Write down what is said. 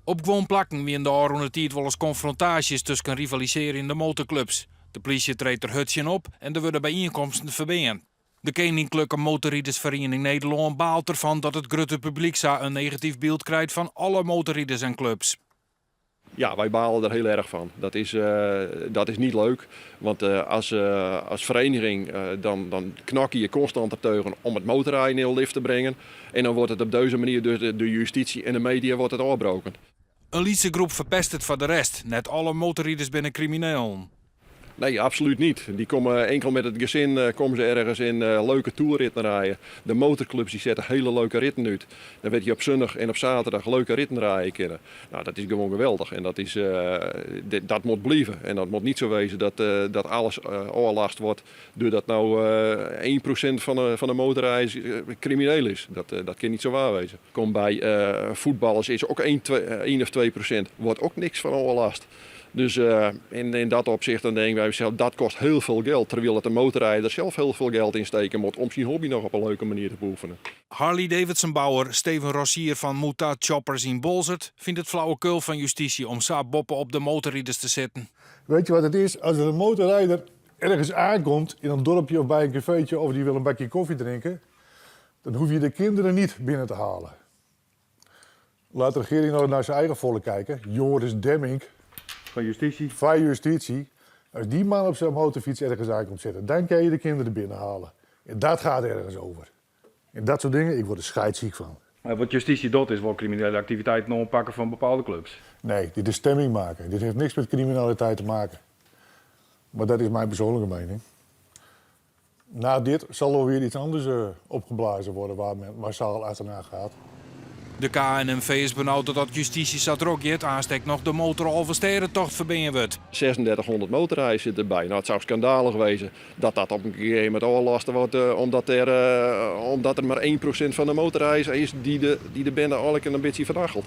Op guon plakken wiene de ôfrûne tiid wolris konfrontaasjes tusken rivalisearjende motorklups. De plysje treedt der hurd tsjin op en der wurde byienkomsten ferbean. De Keninklike Motorridersferiening Nederlân baalt derfan dat it grutte publyk sa in negatyf byld krijt fan alle motorriders en klups. Ja, wy bale der hiel erch fan. Dat is, dat is niet leuk. Want as, as vereniging dan, dan knokke je konstant der teugen om it motorrijden yn lift te bringen. En dan wurdt it op dizze manier dus de justysje en de media wurdt it ôfbroken. In lytse groep ferpestet foar de rest. Net alle motorriders binne kriminelen. Nee, absoluut niet. Dy komme inkel met it gesin komme se ergens in leuke toerritten rije. De motorklups dy sette hiele leuke ritten út. Dan wit je op sundach en op saterdag leuke ritten rije kinne. Nou, dat is gewoan geweldich en dat, is, dat moat bliuwe. En dat moat niet sa wêze dat, dat alles ôflast wurdt doordat no 1% fan de motorriders krimineel is. Dat, dat kin niet sa waar wêze. Kom by fuotballers is ek 1, 1 of 2% wurdt ek niks fan ôflast. Dus yn dat opsicht dan tink ik by mysels, dat kostet hiel folle jild. Terwyl dat de motorrider sels hiel folle jild ynstekke moat om syn hobby noch op in leuke manier te beoefenjen. Harley-Davidson-bouwer Steven Rossier fan Muta Choppers yn Boalsert fynt it flauwekul fan justysje om sa boppe-op de motorriders te sitten. Weet je wat het is? Als er een motorrijder ergens aankomt in een dorpje of bij een cafeetje of die wil een bakje koffie drinken, dan hoef je de kinderen niet binnen te halen. Laat de regering nou naar zijn eigen volk kijken. Joris Demmink. Van justitie. Van justitie. Als die man op zijn motorfiets ergens aankomt zitten, dan kan je de kinderen binnenhalen. En dat gaat ergens over. En dat soort dingen, ik word er schijtziek van. Maar wat justitie doet is wel criminele activiteiten oanpakken fan bepaalde klups. Nee, dit is stemming maken. Dit heeft niks met criminaliteit te maken. Maar dat is mijn persoonlijke mening. Na dit zal er weer iets anders opgeblazen worden waar men massaal achterna gaat. De KNMV is benaud dat as justysje sa trochgiet, aanst ek noch de motoralvestêdetocht ferbean wurdt. 3600 motorrijders sitte derby. Nou, it soe skandalich wêze dat dat op in gegeven momint ôflaste wurdt, omdat der mar 1% fan de motorriders is dy't de binde eigenlik in bytsje fernachelt.